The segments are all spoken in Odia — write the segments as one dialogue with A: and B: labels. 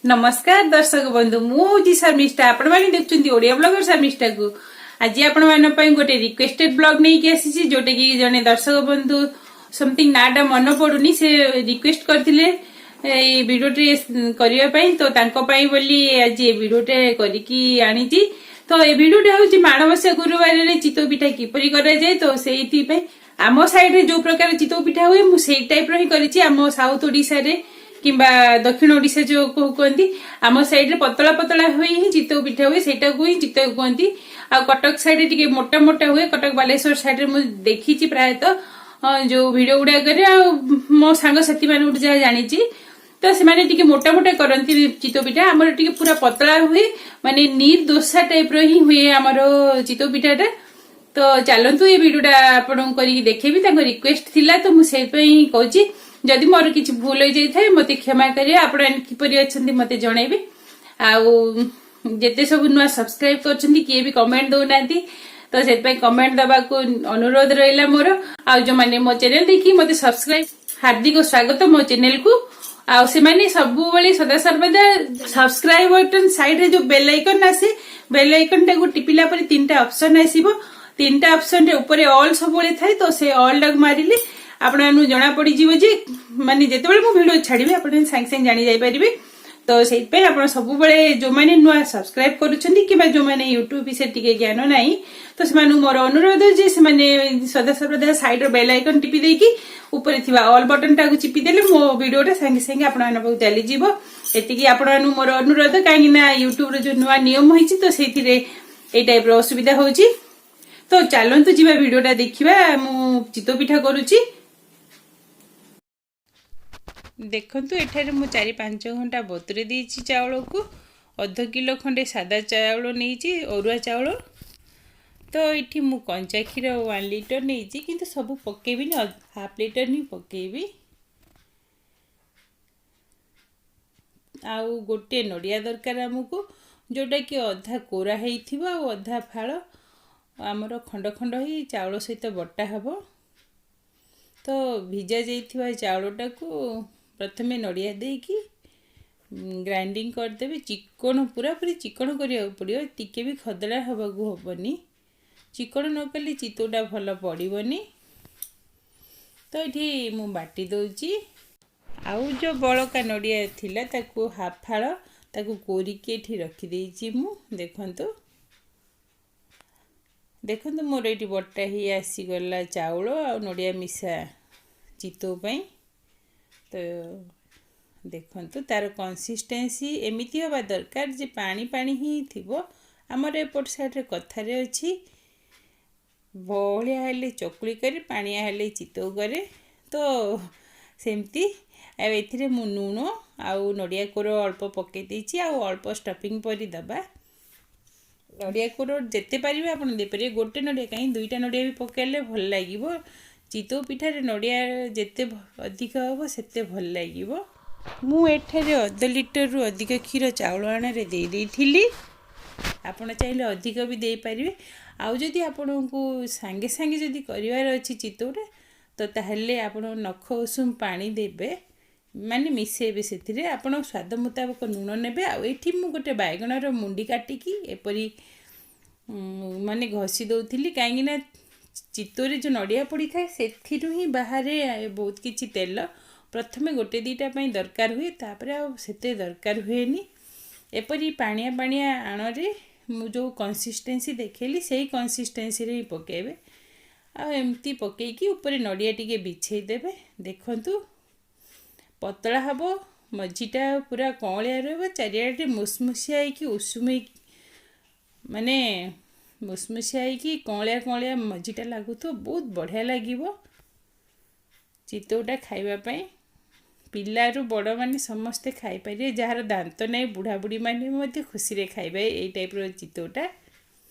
A: ନମସ୍କାର ଦର୍ଶକ ବନ୍ଧୁ, ମୁଁ ହଉଛି ଶର୍ମିଷ୍ଠା। ଆପଣମାନେ ଦେଖୁଛନ୍ତି ଓଡ଼ିଆ ବ୍ଲଗର ଶର୍ମିଷ୍ଠାକୁ। ଆଜି ଆପଣମାନଙ୍କ ପାଇଁ ଗୋଟେ ରିକ୍ୱେଷ୍ଟେଡ ବ୍ଲଗ ନେଇକି ଆସିଛି, ଯୋଉଟା କି ଜଣେ ଦର୍ଶକ ବନ୍ଧୁ, ସମଥିଙ୍ଗ ନାଁଟା ମନେ ପଡୁନି, ସେ ରିକ୍ୱେଷ୍ଟ କରିଥିଲେ ଏଇ ଭିଡିଓଟି କରିବା ପାଇଁ। ତ ତାଙ୍କ ପାଇଁ ବୋଲି ଆଜି ଏ ଭିଡିଓଟେ କରିକି ଆଣିଛି। ତ ଏ ଭିଡିଓଟା ହଉଛି ମାଣବସା ଗୁରୁବାରରେ ଚିତଉ ପିଠା କିପରି କରାଯାଏ। ତ ସେଇଥିପାଇଁ ଆମ ସାଇଡରେ ଯୋଉ ପ୍ରକାର ଚିତଉ ପିଠା ହୁଏ, ମୁଁ ସେଇ ଟାଇପର ହିଁ କରିଛି। ଆମ ସାଉଥ ଓଡିଶାରେ କିମ୍ବା ଦକ୍ଷିଣ ଓଡିଶା ଯୋଉ କୁହନ୍ତି, ଆମ ସାଇଡରେ ପତଳା ପତଳା ହୋଇ ହିଁ ଚିତଉ ପିଠା ହୁଏ, ସେଇଟାକୁ ହିଁ ଚିତଉ କୁହନ୍ତି। ଆଉ କଟକ ସାଇଡରେ ଟିକେ ମୋଟା ମୋଟା ହୁଏ। କଟକ, ବାଲେଶ୍ୱର ସାଇଡରେ ମୁଁ ଦେଖିଛି ପ୍ରାୟତଃ, ଯୋଉ ଭିଡିଓ ଗୁଡାକରେ ଆଉ ମୋ ସାଙ୍ଗସାଥି ମାନଙ୍କଠୁ ଯାହା ଜାଣିଛି, ତ ସେମାନେ ଟିକେ ମୋଟା ମୋଟା କରନ୍ତି ଚିତଉ ପିଠା। ଆମର ଟିକେ ପୁରା ପତଳା ହୁଏ, ମାନେ ନୀର ଦୋସା ଟାଇପର ହିଁ ହୁଏ ଆମର ଚିତଉ ପିଠାଟା। ତ ଚାଲନ୍ତୁ, ଏ ଭିଡିଓଟା ଆପଣଙ୍କୁ କରିକି ଦେଖେଇବି। ତାଙ୍କ ରିକ୍ୱେଷ୍ଟ ଥିଲା, ତ ମୁଁ ସେଇଥିପାଇଁ ହିଁ କହୁଛି। ଯଦି ମୋର କିଛି ଭୁଲ ହେଇଯାଇଥାଏ, ମତେ କ୍ଷମା କରିବେ। ଆପଣ କିପରି ଅଛନ୍ତି, ମତେ ଜଣେଇବେ। ଆଉ ଯେତେ ସବୁ ନୂଆ ସବସ୍କ୍ରାଇବ କରୁଛନ୍ତି, କିଏ ବି କମେଣ୍ଟ ଦଉନାହାନ୍ତି, ତ ସେଥିପାଇଁ କମେଣ୍ଟ ଦବାକୁ ଅନୁରୋଧ ରହିଲା ମୋର। ଆଉ ଯୋଉମାନେ ମୋ ଚ୍ୟାନେଲ ଦେଖି ମତେ ସବସ୍କ୍ରାଇବ, ହାର୍ଦ୍ଦିକ ସ୍ୱାଗତ ମୋ ଚ୍ୟାନେଲକୁ। ଆଉ ସେମାନେ ସବୁବେଳେ ସଦାସର୍ବଦା ସବସ୍କ୍ରାଇବ ବଟନ ସାଇଡରେ ଯୋଉ ବେଲ ଆଇକନ ଆସେ, ବେଲ ଆଇକନ ଟାକୁ ଟିପିଲା ପରେ ତିନିଟା ଅପସନ ଆସିବ। ତିନିଟା ଅପସନରେ ଉପରେ ଅଲ୍ ସବୁବେଳେ ଥାଏ। ତ ସେ ଅଲ୍ ଟାକୁ ମାରିଲେ ଆପଣମାନଙ୍କୁ ଜଣା ପଡିଯିବ ଯେ ମାନେ ଯେତେବେଳେ ମୁଁ ଭିଡିଓ ଛାଡିବି, ଆପଣ ସାଙ୍ଗେ ସାଙ୍ଗେ ଜାଣି ଯାଇପାରିବେ। ତ ସେଇଥିପାଇଁ ଆପଣ ସବୁବେଳେ ଯୋଉମାନେ ନୂଆ ସବସ୍କ୍ରାଇବ କରୁଛନ୍ତି କିମ୍ବା ଯୋଉମାନେ ୟୁଟ୍ୟୁବ ବିଷୟରେ ଟିକେ ଜ୍ଞାନ ନାହିଁ, ତ ସେମାନଙ୍କୁ ମୋର ଅନୁରୋଧ ଯେ ସେମାନେ ସଦାସର୍ବଦା ସାଇଡର ବେଲ ଆଇକନ ଟିପି ଦେଇକି ଉପରେ ଥିବା ଅଲ୍ ବଟନ ଟାକୁ ଚିପି ଦେଲେ ମୋ ଭିଡିଓଟା ସାଙ୍ଗେ ସାଙ୍ଗେ ଆପଣମାନଙ୍କ ପାଖକୁ ଚାଲିଯିବ। ଏତିକି ଆପଣମାନଙ୍କୁ ମୋର ଅନୁରୋଧ, କାହିଁକି ନା ୟୁଟ୍ୟୁବର ଯୋଉ ନୂଆ ନିୟମ ହେଇଛି, ତ ସେଇଥିରେ ଏଇ ଟାଇପର ଅସୁବିଧା ହଉଛି। ତ ଚାଲନ୍ତୁ ଯିବା, ଭିଡିଓଟା ଦେଖିବା। ମୁଁ ଚିତଉ ପିଠା କରୁଛି। ଦେଖନ୍ତୁ, ଏଠାରେ ମୁଁ 4-5 ଘଣ୍ଟା ବତୁରେଇ ଦେଇଛି ଚାଉଳକୁ। ଅଧ କିଲୋ ଖଣ୍ଡେ ସାଦା ଚାଉଳ ନେଇଛି, ଅରୁଆ ଚାଉଳ। ତ ଏଇଠି ମୁଁ କଞ୍ଚା କ୍ଷୀର 1 ଲିଟର ନେଇଛି, କିନ୍ତୁ ସବୁ ପକେଇବିନି, ହାଫ୍ ଲିଟର ହିଁ ପକେଇବି। ଆଉ ଗୋଟିଏ ନଡ଼ିଆ ଦରକାର ଆମକୁ, ଯେଉଁଟାକି ଅଧା କୋରା ହେଇଥିବ ଆଉ ଅଧା ଫାଳ ଆମର ଖଣ୍ଡ ଖଣ୍ଡ ହେଇ ଚାଉଳ ସହିତ ବଟା ହେବ। ତ ଭିଜା ଯାଇଥିବା ଚାଉଳଟାକୁ ପ୍ରଥମେ ନଡ଼ିଆ ଦେଇକି ଗ୍ରାଇଣ୍ଡିଙ୍ଗ କରିଦେବେ। ଚିକଣ, ପୁରାପୁରି ଚିକଣ କରିବାକୁ ପଡ଼ିବ, ଟିକେ ବି ଖଦଡ଼ା ହେବାକୁ ହେବନି। ଚିକଣ ନ କଲେ ଚିତଉଟା ଭଲ ପଡ଼ିବନି। ତ ଏଠି ମୁଁ ବାଟି ଦେଉଛି। ଆଉ ଯେଉଁ ବଳକା ନଡ଼ିଆ ଥିଲା, ତାକୁ ହାଫ୍ ଫାଳ, ତାକୁ କୋରିକି ଏଠି ରଖିଦେଇଛି ମୁଁ। ଦେଖନ୍ତୁ, ଦେଖନ୍ତୁ, ମୋର ଏଇଠି ବଟା ହେଇ ଆସିଗଲା ଚାଉଳ ଆଉ ନଡ଼ିଆ ମିଶା ଚିତଉ ପାଇଁ। ତ ଦେଖନ୍ତୁ, ତାର କନସିଷ୍ଟେନ୍ସି ଏମିତି ହେବା ଦରକାର ଯେ ପାଣି ପାଣି ହିଁ ଥିବ। ଆମର ଏପଟ ସାଇଡ଼ରେ କଥାରେ ଅଛି, ବହଳିଆ ହେଲେ ଚକୁଳି କରେ, ପାଣିଆ ହେଲେ ଚିତଉ କରେ। ତ ସେମିତି। ଆଉ ଏଥିରେ ମୁଁ ଲୁଣ ଆଉ ନଡ଼ିଆ କୋର ଅଳ୍ପ ପକାଇ ଦେଇଛି, ଆଉ ଅଳ୍ପ ଷ୍ଟଫିଂ ପରି ଦେବା। ନଡ଼ିଆ କୋର ଯେତେ ପାରିବେ ଆପଣ ଦେଇପାରିବେ। ଗୋଟେ ନଡ଼ିଆ କାହିଁ, ଦୁଇଟା ନଡ଼ିଆ ବି ପକାଇଲେ ଭଲ ଲାଗିବ। ଚିତଉ ପିଠାରେ ନଡ଼ିଆ ଯେତେ ଅଧିକ ହେବ, ସେତେ ଭଲ ଲାଗିବ। ମୁଁ ଏଠାରେ ଅଧ ଲିଟରରୁ ଅଧିକ କ୍ଷୀର ଚାଉଳ ଆଣରେ ଦେଇ ଦେଇଥିଲି। ଆପଣ ଚାହିଁଲେ ଅଧିକ ବି ଦେଇପାରିବେ। ଆଉ ଯଦି ଆପଣଙ୍କୁ ସାଙ୍ଗେ ସାଙ୍ଗେ ଯଦି କରିବାର ଅଛି ଚିତଉଟା, ତ ତାହେଲେ ଆପଣ ନଖ ଉଷୁମ ପାଣି ଦେବେ, ମାନେ ମିଶାଇବେ। ସେଥିରେ ଆପଣ ସ୍ୱାଦ ମୁତାବକ ଲୁଣ ନେବେ। ଆଉ ଏଇଠି ମୁଁ ଗୋଟେ ବାଇଗଣର ମୁଣ୍ଡି କାଟିକି ଏପରି ମାନେ ଘଷି ଦେଉଥିଲି, କାହିଁକିନା ଚିତଉରେ ଯେଉଁ ନଡ଼ିଆ ପଡ଼ିଥାଏ, ସେଥିରୁ ହିଁ ବାହାରେ ବହୁତ କିଛି ତେଲ। ପ୍ରଥମେ ଗୋଟେ ଦୁଇଟା ପାଇଁ ଦରକାର ହୁଏ, ତାପରେ ଆଉ ସେତେ ଦରକାର ହୁଏନି। ଏପରି ପାଣିଆ ପାଣିଆ ଆଣରେ ମୁଁ ଯେଉଁ କନସିଷ୍ଟେନ୍ସି ଦେଖେଇଲି, ସେଇ କନସିଷ୍ଟେନ୍ସିରେ ହିଁ ପକାଇବେ। ଆଉ ଏମିତି ପକାଇକି ଉପରେ ନଡ଼ିଆ ଟିକେ ବିଛେଇ ଦେବେ। ଦେଖନ୍ତୁ, ପତଳା ହେବ, ମଝିଟା ପୁରା କଅଁଳିଆ ରହିବ, ଚାରିଆଡ଼େ ମୁସମୁସିଆ ହେଇକି, ଉଷୁମ ହେଇକି, ମାନେ ମୁସମୁସିଆ ହେଇକି କଅଁଳିଆ କଅଁଳିଆ ମଝିଟା ଲାଗୁଥିବ। ବହୁତ ବଢ଼ିଆ ଲାଗିବ ଚିତଉଟା ଖାଇବା ପାଇଁ। ପିଲାରୁ ବଡ଼ମାନେ ସମସ୍ତେ ଖାଇପାରିବେ। ଯାହାର ଦାନ୍ତ ନାହିଁ, ବୁଢ଼ା ବୁଢ଼ୀମାନେ ମଧ୍ୟ ଖୁସିରେ ଖାଇବେ ଏଇ ଟାଇପ୍ର ଚିତଉଟା।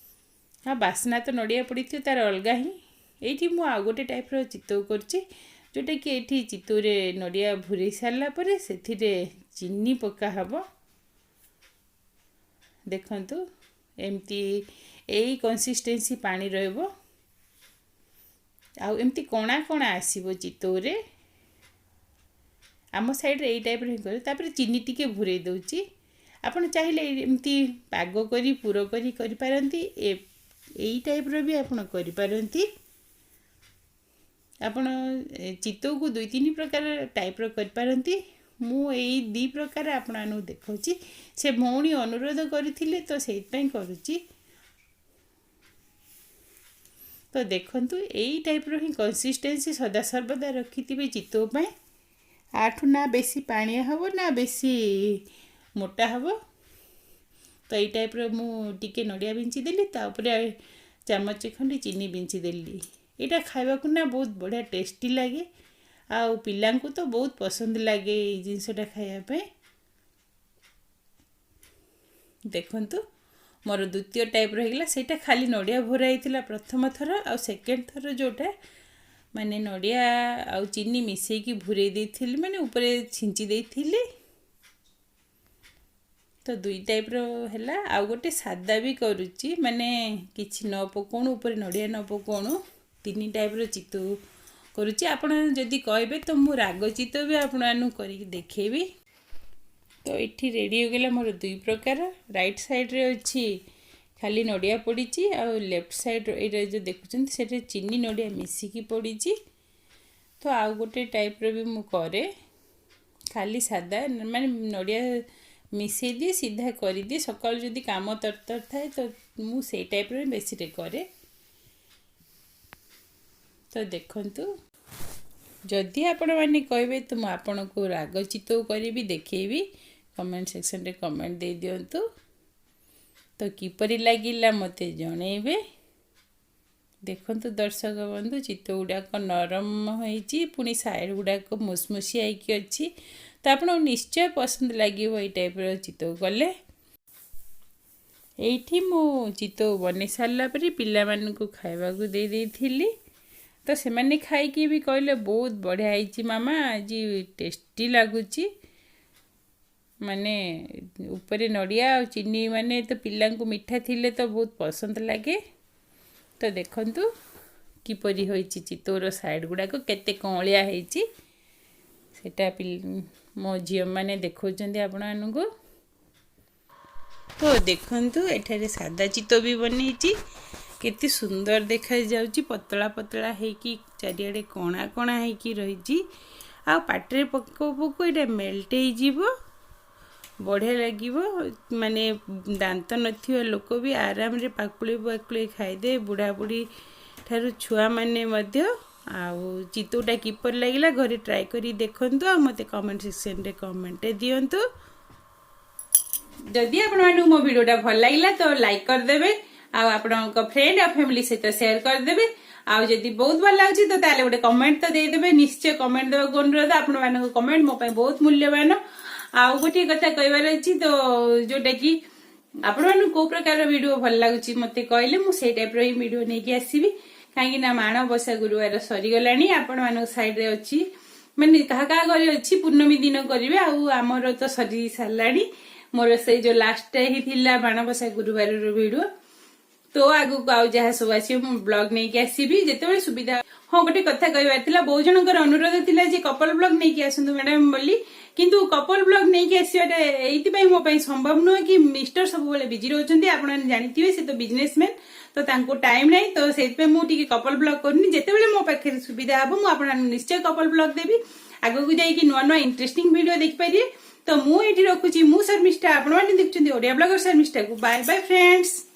A: ଆଉ ବାସ୍ନା ତ ନଡ଼ିଆ ପଡ଼ିଥିବ ତାର ଅଲଗା ହିଁ। ଏଇଠି ମୁଁ ଆଉ ଗୋଟେ ଟାଇପ୍ର ଚିତଉ କରୁଛି, ଯେଉଁଟାକି ଏଇଠି ଚିତଉରେ ନଡ଼ିଆ ଭୁରେଇ ସାରିଲା ପରେ ସେଥିରେ ଚିନି ପକା ହେବ। ଦେଖନ୍ତୁ, ଏମିତି ଏଇ କନସିଷ୍ଟେନ୍ସି ପାଣି ରହିବ ଆଉ ଏମିତି କଣା କଣା ଆସିବ ଚିତଉରେ। ଆମ ସାଇଡ଼୍ରେ ଏଇ ଟାଇପ୍ର ହିଁ କରେ। ତାପରେ ଚିନି ଟିକେ ଭୁରେଇ ଦେଉଛି। ଆପଣ ଚାହିଁଲେ ଏମିତି ପାଗ କରି ପୁର କରି କରିପାରନ୍ତି, ଏଇ ଟାଇପ୍ର ବି ଆପଣ କରିପାରନ୍ତି। ଆପଣ ଚିତଉକୁ ଦୁଇ ତିନି ପ୍ରକାର ଟାଇପ୍ର କରିପାରନ୍ତି। ମୁଁ ଏଇ ଦୁଇ ପ୍ରକାର ଆପଣମାନଙ୍କୁ ଦେଖାଉଛି। ସେ ଭଉଣୀ ଅନୁରୋଧ କରିଥିଲେ, ତ ସେଇଥିପାଇଁ କରୁଛି। ତ ଦେଖନ୍ତୁ, ଏଇ ଟାଇପ୍ର ହିଁ କନସିଷ୍ଟେନ୍ସି ସଦାସର୍ବଦା ରଖିଥିବେ ଚିତଉ ପାଇଁ। ଆଠୁ ନା ବେଶୀ ପାଣିଆ ହେବ, ନା ବେଶୀ ମୋଟା ହେବ। ତ ଏଇ ଟାଇପ୍ର ମୁଁ ଟିକେ ନଡ଼ିଆ ବିଞ୍ଚିଦେଲି, ତା ଉପରେ ଚାମଚ ଖଣ୍ଡେ ଚିନି ବିଞ୍ଚିଦେଲି। ଏଇଟା ଖାଇବାକୁ ନା ବହୁତ ବଢ଼ିଆ ଟେଷ୍ଟି ଲାଗେ, ଆଉ ପିଲାଙ୍କୁ ତ ବହୁତ ପସନ୍ଦ ଲାଗେ ଏଇ ଜିନିଷଟା ଖାଇବା ପାଇଁ। ଦେଖନ୍ତୁ, ମୋର ଦ୍ୱିତୀୟ ଟାଇପ୍ର ହେଇଗଲା। ସେଇଟା ଖାଲି ନଡ଼ିଆ ଭରା ହେଇଥିଲା ପ୍ରଥମ ଥର, ଆଉ ସେକେଣ୍ଡ ଥର ଯେଉଁଟା ମାନେ ନଡ଼ିଆ ଆଉ ଚିନି ମିଶେଇକି ଭୁରେଇ ଦେଇଥିଲି, ମାନେ ଉପରେ ଛିଞ୍ଚି ଦେଇଥିଲି। ତ ଦୁଇ ଟାଇପ୍ର ହେଲା। ଆଉ ଗୋଟେ ସାଦା ବି କରୁଛି, ମାନେ କିଛି ନ ପକାଉଣୁ, ଉପରେ ନଡ଼ିଆ ନ ପକାଉଣୁ। ତିନି ଟାଇପ୍ର ଚିତଉ କରୁଛି। ଆପଣ ଯଦି କହିବେ ତ ମୁଁ ରାଗ ଚିତଉ ବି ଆପଣମାନଙ୍କୁ କରିକି ଦେଖେଇବି। ତ ଏଠି ରେଡ଼ି ହୋଇଗଲା ମୋର ଦୁଇ ପ୍ରକାର। ରାଇଟ୍ ସାଇଡ଼୍ରେ ଅଛି ଖାଲି ନଡ଼ିଆ ପଡ଼ିଛି, ଆଉ ଲେଫ୍ଟ ସାଇଡ଼୍ ଏଇଟା ଯେଉଁ ଦେଖୁଛନ୍ତି, ସେଠି ଚିନି ନଡ଼ିଆ ମିଶିକି ପଡ଼ିଛି। ତ ଆଉ ଗୋଟେ ଟାଇପ୍ର ବି ମୁଁ କରେ, ଖାଲି ସାଦା, ମାନେ ନଡ଼ିଆ ମିଶାଇ ଦିଏ, ସିଧା କରିଦିଏ। ସକାଳୁ ଯଦି କାମ ତରତର ଥାଏ, ତ ମୁଁ ସେଇ ଟାଇପ୍ର ହିଁ ବେଶୀରେ କରେ। ତ ଦେଖନ୍ତୁ, ଯଦି ଆପଣମାନେ କହିବେ ତ ମୁଁ ଆପଣଙ୍କୁ ରାଗ ଚିତଉ କରିବି ଦେଖେଇବି। କମେଣ୍ଟ ସେକ୍ସନରେ କମେଣ୍ଟ ଦେଇଦିଅନ୍ତୁ। ତ କିପରି ଲାଗିଲା ମୋତେ ଜଣେଇବେ। ଦେଖନ୍ତୁ ଦର୍ଶକ ବନ୍ଧୁ, ଚିତଉ ଗୁଡ଼ାକ ନରମ ହେଇଛି, ପୁଣି ସାଇଡ଼୍ ଗୁଡ଼ାକ ମୁସମୁସିଆ ହେଇକି ଅଛି। ତ ଆପଣଙ୍କୁ ନିଶ୍ଚୟ ପସନ୍ଦ ଲାଗିବ ଏଇ ଟାଇପ୍ର ଚିତଉ କଲେ। ଏଇଠି ମୁଁ ଚିତଉ ବନେଇ ସାରିଲା ପରେ ପିଲାମାନଙ୍କୁ ଖାଇବାକୁ ଦେଇ ଦେଇଥିଲି। ତ ସେମାନେ ଖାଇକି ବି କହିଲେ, "ବହୁତ ବଢ଼ିଆ ହେଇଛି ମାମା ଆଜି, ଟେଷ୍ଟି ଲାଗୁଛି।" ମାନେ ଉପରେ ନଡ଼ିଆ ଆଉ ଚିନି, ମାନେ ତ ପିଲାଙ୍କୁ ମିଠା ଥିଲେ ତ ବହୁତ ପସନ୍ଦ ଲାଗେ। ତ ଦେଖନ୍ତୁ କିପରି ହୋଇଛି, ଚିତଉର ସାଇଡ଼୍ ଗୁଡ଼ାକ କେତେ କଅଁଳିଆ ହେଇଛି, ସେଇଟା ମୋ ଝିଅମାନେ ଦେଖାଉଛନ୍ତି ଆପଣମାନଙ୍କୁ। ତ ଦେଖନ୍ତୁ, ଏଠାରେ ସାଦା ଚିତଉ ବି ବନେଇଛି। କେତେ ସୁନ୍ଦର ଦେଖାଯାଉଛି, ପତଳା ପତଳା ହେଇକି, ଚାରିଆଡ଼େ କଣା କଣା ହେଇକି ରହିଛି, ଆଉ ପାଟିରେ ପକଉ ପକଉ ଏଇଟା ମେଲ୍ଟ ହେଇଯିବ। ବଢ଼ିଆ ଲାଗିବ। ମାନେ ଦାନ୍ତ ନଥିବା ଲୋକ ବି ଆରାମରେ ପାକୁଳି ପାକୁଳି ଖାଇଦେବେ, ବୁଢ଼ା ବୁଢ଼ୀ ଠାରୁ ଛୁଆମାନେ ମଧ୍ୟ। ଆଉ ଚିତଉଟା କିପରି ଲାଗିଲା, ଘରେ ଟ୍ରାଏ କରି ଦେଖନ୍ତୁ ଆଉ ମୋତେ କମେଣ୍ଟ ସେକ୍ସନରେ କମେଣ୍ଟ ଦିଅନ୍ତୁ। ଯଦି ଆପଣମାନଙ୍କୁ ମୋ ଭିଡ଼ିଓଟା ଭଲ ଲାଗିଲା ତ ଲାଇକ୍ କରିଦେବେ, ଆଉ ଆପଣଙ୍କ ଫ୍ରେଣ୍ଡ ଆଉ ଫ୍ୟାମିଲି ସହିତ ସେୟାର କରିଦେବେ। ଆଉ ଯଦି ବହୁତ ଭଲ ଲାଗୁଛି ତ ତାହେଲେ ଗୋଟେ କମେଣ୍ଟ ତ ଦେଇଦେବେ ନିଶ୍ଚୟ। କମେଣ୍ଟ ଦେବାକୁ ଅନୁରୋଧ। ଆପଣମାନଙ୍କ କମେଣ୍ଟ ମୋ ପାଇଁ ବହୁତ ମୂଲ୍ୟବାନ। ଆଉ ଗୋଟିଏ କଥା କହିବାର ଅଛି ତ, ଯୋଉଟା କି ଆପଣମାନଙ୍କୁ କୋଉ ପ୍ରକାର ଭିଡିଓ ଭଲ ଲାଗୁଛି ମତେ କହିଲେ ମୁଁ ସେଇ ଟାଇପର ହିଁ ଭିଡିଓ ନେଇକି ଆସିବି। କାହିଁକି ନା ମାଣବସା ଗୁରୁବାର ସରିଗଲାଣି। ଆପଣମାନଙ୍କ ସାଇଡରେ ଅଛି, ମାନେ କାହା କାହା ଘରେ ଅଛି, ପୂର୍ଣ୍ଣମୀ ଦିନ କରିବେ। ଆଉ ଆମର ତ ସରି ସାରିଲାଣି। ମୋର ସେଇ ଯୋଉ ଲାଷ୍ଟଟା ହିଁ ଥିଲା ମାଣବସା ଗୁରୁବାରର ଭିଡିଓ। ତ ଆଗକୁ ଆଉ ଯାହା ସବୁ ଆସିବ, ମୁଁ ବ୍ଲଗ ନେଇକି ଆସିବି ଯେତେବେଳେ ସୁବିଧା। ହଁ, ଗୋଟେ କଥା କହିବାର ଥିଲା। ବହୁତ ଜଣଙ୍କର ଅନୁରୋଧ ଥିଲା ଯେ କପଲ ବ୍ଲଗ ନେଇକି ଆସନ୍ତୁ ମ୍ୟାଡାମ ବୋଲି। କିନ୍ତୁ କପଲ ବ୍ଲଗ ନେଇକି ଆସିବାଟା ଏଇଥିପାଇଁ ମୋ ପାଇଁ ସମ୍ଭବ ନୁହେଁ କି ମିଷ୍ଟର ସବୁବେଳେ ବିଜି ରହୁଛନ୍ତି। ଆପଣ ଜାଣିଥିବେ, ସେ ତ ବିଜନେସମ୍ୟାନ, ତ ତାଙ୍କୁ ଟାଇମ ନାହିଁ। ତ ସେଇଥିପାଇଁ ମୁଁ ଟିକେ କପଲ ବ୍ଲଗ କରୁନି। ଯେତେବେଳେ ମୋ ପାଖରେ ସୁବିଧା ହବ, ମୁଁ ଆପଣଙ୍କୁ ନିଶ୍ଚୟ କପଲ ବ୍ଲଗ ଦେବି। ଆଗକୁ ଯାଇକି ନୂଆ ନୂଆ ଇଣ୍ଟରେଷ୍ଟିଂ ଭିଡିଓ ଦେଖିପାରିବେ। ତ ମୁଁ ଏଇଠି ରଖୁଛି। ମୁଁ ଶର୍ମିଷ୍ଠା, ଆପଣମାନେ ଦେଖୁଛନ୍ତି ଓଡ଼ିଆ ବ୍ଲଗର ଶର୍ମିଷ୍ଠାକୁ। Bye bye friends.